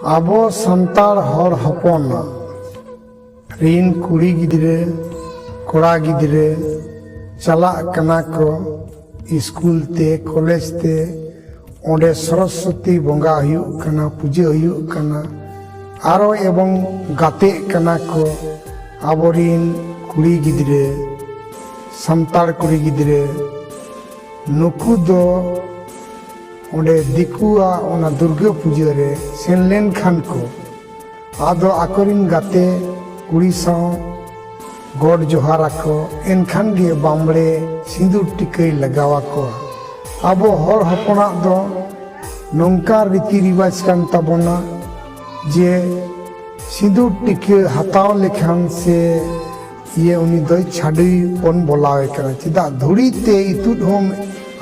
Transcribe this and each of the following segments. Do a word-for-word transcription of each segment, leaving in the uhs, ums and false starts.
ᱟᱵᱚ ᱥᱟᱱᱛᱟᱲ ᱦᱚᱲ ᱦᱚᱯᱚᱱ ᱨᱤᱱ ᱠᱩᱲᱤ ᱜᱤᱫᱽᱨᱟᱹ, ᱠᱚᱲᱟ ᱜᱤᱫᱽᱨᱟᱹ ᱪᱟᱞᱟᱜ ᱠᱟᱱᱟ ᱠᱚ ᱥᱠᱩᱞ ᱛᱮ, ᱠᱚᱞᱮᱡᱽ ᱛᱮ, ᱚᱸᱰᱮ ᱥᱚᱨᱚᱥᱚᱛᱤ ᱵᱚᱸᱜᱟ ᱦᱩᱭᱩᱜ ᱠᱟᱱᱟ, ᱯᱩᱡᱟᱹ ᱦᱩᱭᱩᱜ ᱠᱟᱱᱟ, ᱟᱨᱚ ᱮᱵᱚᱝ ᱜᱟᱛᱮᱜ ᱠᱟᱱᱟ ᱠᱚ ᱟᱵᱚᱨᱤᱱ ᱠᱩᱲᱤ ᱜᱤᱫᱽᱨᱟᱹ, ᱥᱟᱱᱛᱟᱲ ᱠᱩᱲᱤ ᱜᱤᱫᱽᱨᱟᱹ᱾ ᱱᱩᱠᱩ ᱫᱚ ᱚᱸᱰᱮ ᱫᱤᱠᱩᱣᱟᱜ ᱚᱱᱟ ᱫᱩᱨᱜᱟᱹ ᱯᱩᱡᱟᱹ ᱨᱮ ᱥᱮᱱ ᱞᱮᱱᱠᱷᱟᱱ ᱠᱚ, ᱟᱫᱚ ᱟᱠᱚᱨᱤᱱ ᱜᱟᱛᱮ ᱠᱩᱲᱤ ᱥᱟᱶ ᱜᱚᱰ ᱡᱚᱦᱟᱨ ᱟᱠᱚ, ᱮᱱᱠᱷᱟᱱ ᱜᱮ ᱵᱟᱢᱵᱲᱮ ᱥᱤᱸᱫᱩᱨ ᱴᱤᱠᱟᱹᱭ ᱞᱟᱜᱟᱣ ᱟᱠᱚᱣᱟ᱾ ᱟᱵᱚ ᱦᱚᱲ ᱦᱚᱯᱚᱱᱟᱜ ᱫᱚ ᱱᱚᱝᱠᱟ ᱨᱤᱛᱤ ᱨᱤᱣᱟᱡᱽ ᱠᱟᱱ ᱛᱟᱵᱚᱱᱟ ᱡᱮ ᱥᱤᱸᱫᱩᱨ ᱴᱤᱠᱟᱹ ᱦᱟᱛᱟᱣ ᱞᱮᱠᱷᱟᱱ ᱥᱮ ᱤᱭᱟᱹ ᱩᱱᱤ ᱫᱚᱭ ᱪᱷᱟᱰᱩᱭ ᱵᱚᱱ ᱵᱚᱞᱟᱣᱮ ᱠᱟᱱᱟ᱾ ᱪᱮᱫᱟᱜ ᱫᱷᱩᱲᱤ ᱛᱮ ᱤᱛᱩᱫ ᱦᱚᱸ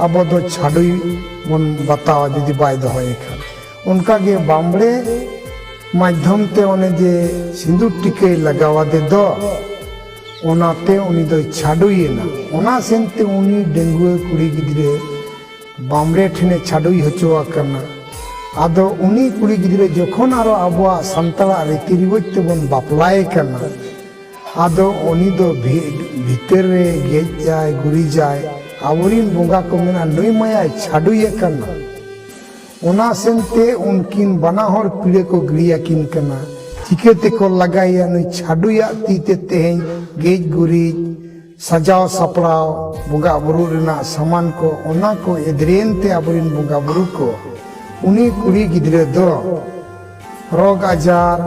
ᱟᱵᱚ ᱫᱚ ᱪᱷᱟᱰᱩᱭ ᱵᱚᱱ ᱵᱟᱛᱟᱣᱟ ᱡᱩᱫᱤ ᱵᱟᱭ ᱫᱚᱦᱚᱭᱮ ᱠᱷᱟᱱ᱾ ᱚᱱᱠᱟᱜᱮ ᱵᱟᱢᱵᱲᱮ ᱢᱟᱫᱽᱫᱷᱚᱢ ᱛᱮ ᱚᱱᱮ ᱡᱮ ᱥᱤᱸᱫᱩᱨ ᱴᱤᱠᱟᱹᱭ ᱞᱟᱜᱟᱣ ᱟᱫᱮ ᱫᱚ, ᱚᱱᱟᱛᱮ ᱩᱱᱤ ᱫᱚᱭ ᱪᱷᱟᱰᱩᱭᱮᱱᱟ᱾ ᱚᱱᱟ ᱥᱮᱱᱛᱮ ᱩᱱᱤ ᱰᱟᱺᱜᱩᱣᱟᱹ ᱠᱩᱲᱤ ᱜᱤᱫᱽᱨᱟᱹ ᱵᱟᱢᱵᱲᱮ ᱴᱷᱮᱱᱮ ᱪᱷᱟᱰᱩᱭ ᱦᱚᱪᱚ ᱟᱠᱟᱱᱟ᱾ ᱟᱫᱚ ᱩᱱᱤ ᱠᱩᱲᱤ ᱜᱤᱫᱽᱨᱟᱹ ᱡᱚᱠᱷᱚᱱ ᱟᱨᱚ ᱟᱵᱚᱣᱟᱜ ᱥᱟᱱᱛᱟᱲᱟᱜ ᱨᱤᱛᱤ ᱨᱤᱣᱟᱡᱽ ᱛᱮᱵᱚᱱ ᱵᱟᱯᱞᱟᱭᱮ ᱠᱟᱱᱟ, ᱟᱫᱚ ᱩᱱᱤ ᱫᱚ ᱵᱷᱤ-, ᱵᱷᱤᱛᱟᱹᱨ ᱨᱮ ᱜᱮᱡᱟᱭ, ᱜᱩᱨᱤᱡᱟᱭ, ᱟᱵᱚᱨᱤᱱ ᱵᱚᱸᱜᱟ ᱠᱚ ᱢᱮᱱᱟ, "ᱱᱩᱭ ᱢᱟᱭᱟᱭ ᱪᱷᱟᱰᱩᱭᱮ ᱠᱟᱱᱟ᱾" ᱚᱱᱟ ᱥᱮᱱᱛᱮ ᱩᱱᱠᱤᱱ ᱵᱟᱱᱟ ᱦᱚᱲ ᱯᱤᱲᱟᱹ ᱠᱚ ᱜᱤᱲᱤᱭᱟᱠᱤᱱ ᱠᱟᱱᱟ᱾ ᱪᱤᱠᱟᱹ ᱛᱮᱠᱚ ᱞᱟᱜᱟᱭᱮᱭᱟ ᱱᱩᱭ ᱪᱷᱟᱰᱩᱭᱟᱜ ᱛᱤ ᱛᱮ ᱛᱮᱦᱮᱧ ᱜᱮᱡ ᱜᱩᱨᱤᱡ, ᱥᱟᱡᱟᱣ ᱥᱟᱯᱲᱟᱣ, ᱵᱚᱸᱜᱟ ᱵᱩᱨᱩ ᱨᱮᱱᱟᱜ ᱥᱟᱢᱟᱱ ᱠᱚ, ᱚᱱᱟ ᱠᱚ ᱮᱫᱽᱨᱮᱱ ᱛᱮ ᱟᱵᱚᱨᱤᱱ ᱵᱚᱸᱜᱟ ᱵᱩᱨᱩ ᱠᱚ, ᱩᱱᱤ ᱠᱩᱲᱤ ᱜᱤᱫᱽᱨᱟᱹ ᱫᱚ ᱨᱳᱜᱽ ᱟᱡᱟᱨ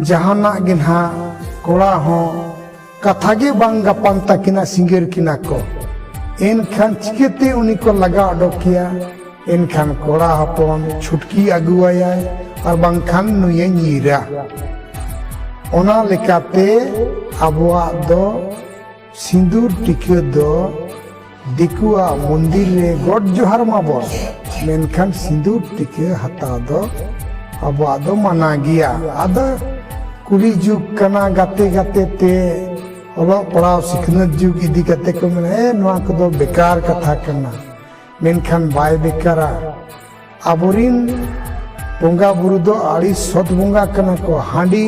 ᱡᱟᱦᱟᱱᱟᱜ ᱜᱮ ᱱᱟᱦᱟᱜ, ᱠᱚᱲᱟ ᱦᱚᱸ ᱠᱟᱛᱷᱟ ᱜᱮ ᱵᱟᱝ ᱜᱟᱯᱟᱱ ᱛᱟᱹᱠᱤᱱᱟ, ᱥᱤᱸᱜᱟᱹᱨ ᱠᱤᱱᱟ ᱠᱚ᱾ ᱮᱱᱠᱷᱟᱱ ᱪᱤᱠᱟᱹᱛᱮ ᱩᱱᱤ ᱠᱚ ᱞᱟᱜᱟ ᱚᱰᱚᱠᱮᱭᱟ? ᱮᱱᱠᱷᱟᱱ ᱠᱚᱲᱟ ᱦᱚᱯᱚᱱ ᱪᱷᱩᱴᱠᱤ ᱟᱹᱜᱩᱣᱟᱭᱟᱭ, ᱟᱨ ᱵᱟᱝᱠᱷᱟᱱ ᱱᱩᱭᱮ ᱧᱤᱨᱟ᱾ ᱚᱱᱟ ᱞᱮᱠᱟᱛᱮ ᱟᱵᱚᱣᱟᱜ ᱫᱚ ᱥᱤᱸᱫᱩᱨ ᱴᱤᱠᱟᱹ ᱫᱚ ᱫᱤᱠᱩᱣᱟᱜ ᱢᱚᱱᱫᱤᱨ ᱨᱮ ᱜᱚᱰ ᱡᱚᱦᱟᱨ ᱢᱟᱵᱚᱱ, ᱢᱮᱱᱠᱷᱟᱱ ᱥᱤᱸᱫᱩᱨ ᱴᱤᱠᱟᱹ ᱦᱟᱛᱟᱣ ᱫᱚ ᱟᱵᱚᱣᱟᱜ ᱫᱚ ᱢᱟᱱᱟ ᱜᱮᱭᱟ᱾ ᱟᱫᱚ ᱠᱩᱞᱤ ᱡᱩᱜᱽ ᱠᱟᱱᱟ, ᱜᱟᱛᱮ ᱜᱟᱛᱮ ᱛᱮ ᱚᱞᱚᱜ ᱯᱟᱲᱦᱟᱣ ᱥᱤᱠᱷᱱᱟᱹᱛ ᱡᱩᱜᱽ ᱤᱫᱤ ᱠᱟᱛᱮ ᱠᱚ ᱢᱮᱱᱟ, "ᱮ, ᱱᱚᱣᱟ ᱠᱚᱫᱚ ᱵᱮᱠᱟᱨ ᱠᱟᱛᱷᱟ ᱠᱟᱱᱟ", ᱢᱮᱱᱠᱷᱟᱱ ᱵᱟᱭ ᱵᱮᱠᱟᱨᱟ᱾ ᱟᱵᱚᱨᱤᱱ ᱵᱚᱸᱜᱟ ᱵᱩᱨᱩ ᱫᱚ ᱟᱹᱰᱤ ᱥᱚᱛ ᱵᱚᱸᱜᱟ ᱠᱟᱱᱟ ᱠᱚ᱾ ᱦᱟᱺᱰᱤ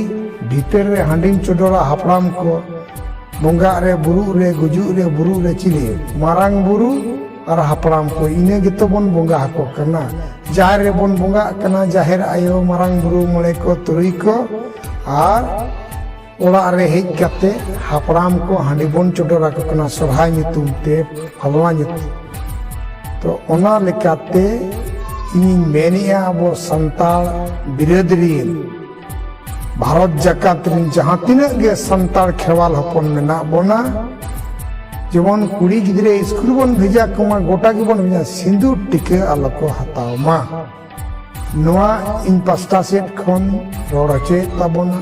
ᱵᱷᱤᱛᱟᱹᱨ ᱨᱮ ᱦᱟᱺᱰᱤᱢ ᱪᱚᱰᱚᱨᱟ ᱦᱟᱯᱲᱟᱢ ᱠᱚ, ᱵᱚᱸᱜᱟᱜ ᱨᱮ, ᱵᱩᱨᱩᱜ ᱨᱮ, ᱜᱩᱡᱩᱜ ᱨᱮ, ᱵᱩᱨᱩᱜ ᱨᱮ ᱪᱤᱞᱤ? ᱢᱟᱨᱟᱝ ᱵᱩᱨᱩ ᱟᱨ ᱦᱟᱯᱲᱟᱢ ᱠᱚ, ᱤᱱᱟᱹ ᱜᱮᱛᱚ ᱵᱚᱱ ᱵᱚᱸᱜᱟ ᱟᱠᱚ ᱠᱟᱱᱟ᱾ ᱡᱟᱦᱮᱨ ᱨᱮᱵᱚᱱ ᱵᱚᱸᱜᱟᱜ ᱠᱟᱱᱟ, ᱡᱟᱦᱮᱨ ᱟᱭᱳ, ᱢᱟᱨᱟᱝ ᱵᱩᱨᱩ, ᱢᱚᱬᱮ ᱠᱚ, ᱛᱩᱨᱩᱭ ᱠᱚ, ᱟᱨ ᱚᱲᱟᱜ ᱨᱮ ᱦᱮᱡ ᱠᱟᱛᱮ ᱦᱟᱯᱲᱟᱢ ᱠᱚ ᱦᱟᱺᱰᱤ ᱵᱚᱱ ᱪᱚᱰᱚᱨ ᱟᱠᱚ ᱠᱟᱱᱟ, ᱥᱚᱨᱦᱟᱭ ᱧᱩᱛᱩᱢ ᱛᱮ, ᱯᱷᱟᱞᱱᱟ ᱧᱩᱛᱩᱢ᱾ ᱛᱚ, ᱚᱱᱟ ᱞᱮᱠᱟᱛᱮ ᱤᱧᱤᱧ ᱢᱮᱱᱮᱜᱼᱟ, ᱟᱵᱚ ᱥᱟᱱᱛᱟᱲ ᱵᱤᱨᱟᱹᱫ ᱨᱤᱱ, ᱵᱷᱟᱨᱚᱛ ᱡᱟᱠᱟᱛ ᱨᱤᱱ ᱡᱟᱦᱟᱸ ᱛᱤᱱᱟᱹᱜ ᱜᱮ ᱥᱟᱱᱛᱟᱲ ᱠᱷᱮᱨᱣᱟᱞ ᱦᱚᱯᱚᱱ ᱢᱮᱱᱟᱜ ᱵᱚᱱᱟ, ᱡᱮᱢᱚᱱ ᱠᱩᱲᱤ ᱜᱤᱫᱽᱨᱟᱹ ᱥᱠᱩᱞ ᱵᱚᱱ ᱵᱷᱮᱡᱟ ᱠᱚᱢᱟ, ᱜᱚᱴᱟ ᱜᱮᱵᱚᱱ ᱵᱷᱮᱡᱟ, ᱥᱤᱸᱫᱩᱨ ᱴᱤᱠᱟᱹ ᱟᱞᱚ ᱠᱚ ᱦᱟᱛᱟᱣ ᱢᱟ᱾ ᱱᱚᱣᱟ ᱤᱧ ᱯᱟᱥᱴᱟ ᱥᱮᱫ ᱠᱷᱚᱱ ᱨᱚᱲ ᱦᱚᱪᱚᱭᱮᱫ ᱛᱟᱵᱚᱱᱟ᱾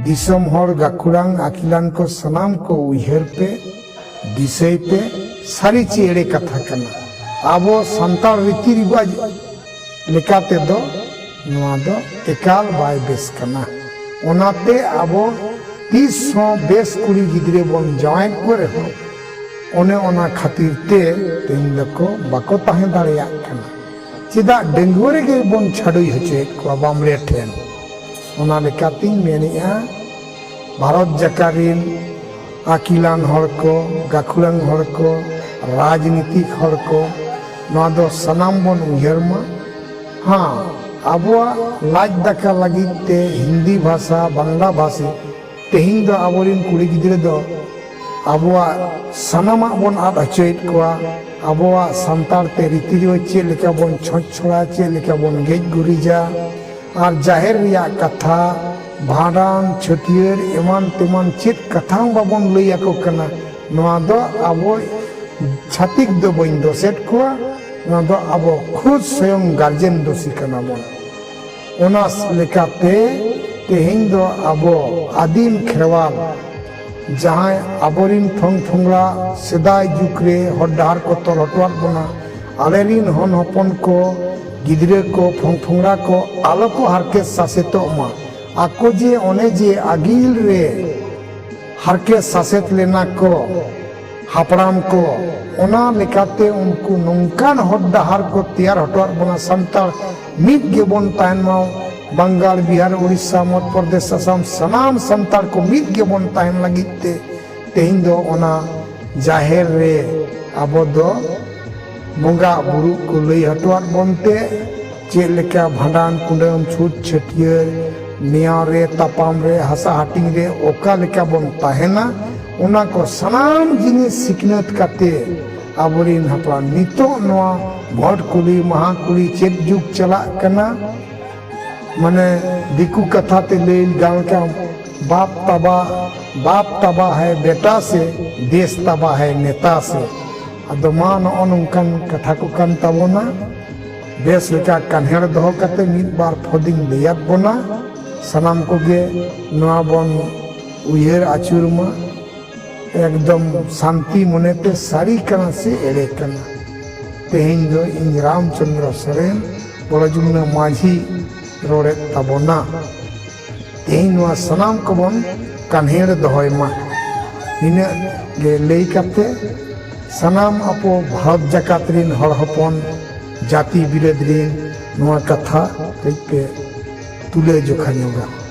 ᱫᱤᱥᱚᱢ ᱦᱚᱲ, ᱜᱟᱹᱠᱷᱩᱲᱟᱱ, ᱟᱹᱠᱤᱞᱟᱱ ᱠᱚ, ᱥᱟᱱᱟᱢ ᱠᱚ ᱩᱭᱦᱟᱹᱨ ᱯᱮ, ᱫᱤᱥᱟᱹᱭ ᱯᱮ, ᱥᱟᱹᱨᱤ ᱪᱮ ᱮᱲᱮ ᱠᱟᱛᱷᱟ ᱠᱟᱱᱟ᱾ ᱟᱵᱚ ᱥᱟᱱᱛᱟᱲ ᱨᱤᱛᱤ ᱨᱤᱣᱟᱡᱽ ᱞᱮᱠᱟ ᱛᱮᱫᱚ ᱱᱚᱣᱟ ᱫᱚ ᱮᱠᱟᱞ ᱵᱟᱭ ᱵᱮᱥ ᱠᱟᱱᱟ᱾ ᱚᱱᱟᱛᱮ ᱟᱵᱚ ᱛᱤᱥ ᱦᱚᱸ ᱵᱮᱥ ᱠᱩᱲᱤ ᱜᱤᱫᱽᱨᱟᱹ ᱵᱚᱱ ᱡᱟᱶᱟᱭᱮᱫ ᱠᱚ ᱨᱮᱦᱚᱸ, ᱚᱱᱮ ᱚᱱᱟ ᱠᱷᱟᱹᱛᱤᱨ ᱛᱮ ᱛᱮᱦᱮᱧ ᱫᱚᱠᱚ ᱵᱟᱠᱚ ᱛᱟᱦᱮᱸ ᱫᱟᱲᱮᱭᱟᱜ ᱠᱟᱱᱟ᱾ ᱪᱮᱫᱟᱜ ᱰᱟᱺᱜᱩᱣᱟᱹ ᱨᱮᱜᱮ ᱵᱚᱱ ᱪᱷᱟᱰᱩᱭ ᱦᱚᱪᱚᱭᱮᱫ ᱠᱚᱣᱟ ᱵᱟᱢᱲᱮ ᱴᱷᱮᱱ? ᱚᱱᱟ ᱞᱮᱠᱟᱛᱤᱧ ᱢᱮᱱᱮᱜᱼᱟ, ᱵᱷᱟᱨᱚᱛ ᱡᱟᱠᱟᱛ ᱨᱤᱱ ᱟᱹᱠᱤᱞᱟᱱ ᱦᱚᱲ ᱠᱚ, ᱜᱟᱹᱠᱷᱩᱲᱟᱱ ᱦᱚᱲ ᱠᱚ, ᱨᱟᱡᱽᱱᱤᱛᱤᱠ ᱦᱚᱲ ᱠᱚ, ᱱᱚᱣᱟ ᱫᱚ ᱥᱟᱱᱟᱢ ᱵᱚᱱ ᱩᱭᱦᱟᱹᱨ ᱢᱟ᱾ ᱦᱮᱸ, ᱟᱵᱚᱣᱟᱜ ᱞᱟᱡ ᱫᱟᱠᱟ ᱞᱟᱹᱜᱤᱫ ᱛᱮ ᱦᱤᱱᱫᱤ ᱵᱷᱟᱥᱟ, ᱵᱟᱝᱞᱟ ᱵᱷᱟᱥᱟ, ᱛᱮᱦᱮᱧ ᱫᱚ ᱟᱵᱚᱨᱮᱱ ᱠᱩᱲᱤ ᱜᱤᱫᱽᱨᱟᱹ ᱫᱚ ᱟᱵᱚᱣᱟᱜ ᱥᱟᱱᱟᱢᱟᱜ ᱵᱚᱱ ᱟᱫ ᱦᱚᱪᱚᱭᱮᱫ ᱠᱚᱣᱟ᱾ ᱟᱵᱚᱣᱟᱜ ᱥᱟᱱᱛᱟᱲ ᱛᱮ ᱨᱤᱛᱤ ᱨᱮᱣᱟᱡᱽ ᱪᱮᱫ ᱞᱮᱠᱟ ᱵᱚᱱ ᱪᱷᱚᱸᱪ ᱪᱷᱚᱲᱟ, ᱪᱮᱫ ᱞᱮᱠᱟ ᱵᱚᱱ ᱜᱮᱡ ᱜᱩᱨᱤᱡᱟ, ᱟᱨ ᱡᱟᱦᱮᱨ ᱨᱮᱭᱟᱜ ᱠᱟᱛᱷᱟ, ᱵᱷᱟᱸᱰᱟᱱ, ᱪᱷᱟᱹᱴᱭᱟᱹᱨ, ᱮᱢᱟᱱ ᱛᱮᱢᱟᱱ ᱪᱮᱫ ᱠᱟᱛᱷᱟ ᱦᱚᱸ ᱵᱟᱵᱚᱱ ᱞᱟᱹᱭ ᱟᱠᱚ ᱠᱟᱱᱟ᱾ ᱱᱚᱣᱟ ᱫᱚ ᱟᱵᱚ ᱪᱷᱟᱹᱛᱤᱠ ᱫᱚ ᱵᱟᱹᱧ ᱫᱳᱥᱮᱫ ᱠᱚᱣᱟ, ᱱᱚᱣᱟ ᱫᱚ ᱟᱵᱚ ᱠᱷᱩᱫ ᱥᱚᱭᱚᱝ ᱜᱟᱨᱡᱮᱱ ᱫᱳᱥᱤ ᱠᱟᱱᱟ ᱵᱚᱱ᱾ ᱚᱱᱟ ᱞᱮᱠᱟᱛᱮ ᱛᱮᱦᱮᱧ ᱫᱚ ᱟᱵᱚ ᱟᱹᱫᱤᱢ ᱠᱷᱮᱨᱣᱟᱞ ᱡᱟᱦᱟᱸᱭ ᱟᱵᱚᱨᱤᱱ ᱯᱷᱚᱝ ᱯᱷᱚᱝᱲᱟ ᱥᱮᱫᱟᱭ ᱡᱩᱜᱽ ᱨᱮ ᱦᱚᱨ ᱰᱟᱦᱟᱨ ᱠᱚ ᱛᱚᱞ ᱦᱚᱴᱚᱣᱟᱫ ᱵᱚᱱᱟ, ᱟᱞᱮᱨᱤᱱ ᱦᱚᱱ ᱦᱚᱯᱚᱱ ᱠᱚ, ᱜᱤᱫᱽᱨᱟᱹ ᱠᱚ, ᱯᱷᱚᱝ ᱯᱷᱚᱝᱲᱟ ᱠᱚ ᱟᱞᱚ ᱠᱚ ᱦᱟᱨᱠᱮᱛ ᱥᱟᱥᱮᱛᱚᱜ ᱢᱟ᱾ ᱟᱠᱚ ᱡᱮ ᱚᱱᱮ ᱡᱮ ᱟᱹᱜᱤᱞ ᱨᱮ ᱦᱟᱨᱠᱮᱛ ᱥᱟᱥᱮᱛ ᱞᱮᱱᱟ ᱠᱚ ᱦᱟᱯᱲᱟᱢ ᱠᱚ, ᱚᱱᱟ ᱞᱮᱠᱟᱛᱮ ᱩᱱᱠᱩ ᱱᱚᱝᱠᱟᱱ ᱦᱚᱨ ᱰᱟᱦᱟᱨ ᱠᱚ ᱛᱮᱭᱟᱨ ᱦᱚᱴᱚᱣᱟᱫ ᱵᱚᱱᱟ ᱥᱟᱱᱛᱟᱲ ᱢᱤᱫ ᱜᱮᱵᱚᱱ ᱛᱟᱦᱮᱱ ᱢᱟ᱾ ᱵᱟᱝᱜᱟᱞ, ᱵᱤᱦᱟᱨ, ᱩᱲᱤᱥᱥᱟ, ᱢᱚᱫᱷᱭᱚ ᱯᱨᱚᱫᱮᱥ, ᱟᱥᱟᱢ, ᱥᱟᱱᱟᱢ ᱥᱟᱱᱛᱟᱲ ᱠᱚ ᱢᱤᱫ ᱜᱮᱵᱚᱱ ᱛᱟᱦᱮᱱ ᱞᱟᱹᱜᱤᱫ ᱛᱮ ᱛᱮᱦᱮᱧ ᱫᱚ ᱚᱱᱟ ᱡᱟᱦᱮᱨ ᱨᱮ ᱟᱵᱚ ᱫᱚ ᱵᱚᱸᱜᱟ ᱵᱩᱨᱩ ᱠᱚ ᱞᱟᱹᱭ ᱦᱚᱴᱚᱣᱟᱫ ᱵᱚᱱ ᱛᱮ, ᱪᱮᱫ ᱞᱮᱠᱟ ᱵᱷᱟᱸᱰᱟᱱ, ᱠᱩᱰᱟᱹᱢ, ᱪᱷᱩᱛ, ᱪᱷᱟᱹᱴᱭᱟᱹᱨ, ᱱᱮᱭᱟᱣ ᱨᱮ, ᱛᱟᱯᱟᱢ ᱨᱮ, ᱦᱟᱥᱟ ᱦᱟᱹᱴᱤᱧ ᱨᱮ ᱚᱠᱟ ᱞᱮᱠᱟ ᱵᱚᱱ ᱛᱟᱦᱮᱱᱟ, ᱚᱱᱟ ᱠᱚ ᱥᱟᱱᱟᱢ ᱡᱤᱱᱤᱥ ᱥᱤᱠᱷᱱᱟᱹᱛ ᱠᱟᱛᱮ ᱟᱵᱚᱨᱮᱱ ᱦᱟᱯᱲᱟᱢ ᱱᱤᱛᱚᱜ ᱱᱚᱣᱟ ᱵᱷᱚᱴ ᱠᱩᱞᱤ, ᱢᱟᱦᱟ ᱠᱩᱞᱤ ᱪᱮᱫ ᱡᱩᱜᱽ ᱪᱟᱞᱟᱜ ᱠᱟᱱᱟ, ᱢᱟᱱᱮ ᱫᱤᱠᱩ ᱠᱟᱛᱷᱟ ᱛᱮ ᱞᱟᱹᱭ ᱜᱟᱱ ᱞᱮᱠᱟ, ᱵᱟᱯ ᱛᱟᱵᱟ, ᱵᱟᱯ ᱛᱟᱵᱟ ᱦᱮ ᱵᱮᱴᱟ ᱥᱮ, ᱫᱮᱥ ᱛᱟᱵᱟ ᱦᱮ ᱱᱮᱛᱟ ᱥᱮ᱾ ᱟᱫᱚ ᱢᱟ ᱱᱚᱜᱼᱚ ᱱᱚᱝᱠᱟᱱ ᱠᱟᱛᱷᱟ ᱠᱚ ᱠᱟᱱ ᱛᱟᱵᱚᱱᱟ᱾ ᱵᱮᱥ ᱞᱮᱠᱟ ᱠᱟᱱᱦᱮᱲ ᱫᱚᱦᱚ ᱠᱟᱛᱮ ᱢᱤᱫ ᱵᱟᱨ ᱯᱷᱚᱫᱤᱧ ᱞᱟᱹᱭᱟᱫ ᱵᱚᱱᱟ᱾ ᱥᱟᱱᱟᱢ ᱠᱚᱜᱮ ᱱᱚᱣᱟ ᱵᱚᱱ ᱩᱭᱦᱟᱹᱨ ᱟᱹᱪᱩᱨ ᱢᱟ᱾ ᱮᱠᱫᱚᱢ ᱥᱟᱱᱛᱤ ᱢᱚᱱᱮᱛᱮ ᱥᱟᱹᱨᱤ ᱠᱟᱱᱟ ᱥᱮ ᱮᱲᱮ ᱠᱟᱱᱟ᱾ ᱛᱮᱦᱮᱧ ᱫᱚ ᱤᱧ ᱨᱟᱢᱪᱚᱸᱫᱽᱨᱚ ᱥᱚᱨᱮᱱ, ᱵᱚᱲᱚ ᱡᱩᱢᱱᱟᱹ ᱢᱟᱹᱡᱷᱤ ᱨᱚᱲᱮᱫ ᱛᱟᱵᱚᱱᱟ᱾ ᱛᱮᱦᱮᱧ ᱱᱚᱣᱟ ᱥᱟᱱᱟᱢ ᱠᱚᱵᱚᱱ ᱠᱟᱱᱦᱮᱲ ᱫᱚᱦᱚᱭ ᱢᱟ᱾ ᱱᱤᱱᱟᱹᱜ ᱜᱮ ᱞᱟᱹᱭ ᱠᱟᱛᱮ ᱥᱟᱱᱟᱢ ᱟᱵᱚ ᱵᱷᱟᱨᱚᱛ ᱡᱟᱠᱟᱛ ᱨᱤᱱ ᱦᱚᱲ ᱦᱚᱯᱚᱱ, ᱡᱟᱹᱛᱤ ᱵᱤᱨᱟᱹᱫ ᱨᱤᱱ ᱱᱚᱣᱟ ᱠᱟᱛᱷᱟ ᱠᱟᱹᱡ ᱯᱮ ᱛᱩᱞᱟᱹ ᱡᱚᱠᱷᱟ ᱧᱚᱜᱟ᱾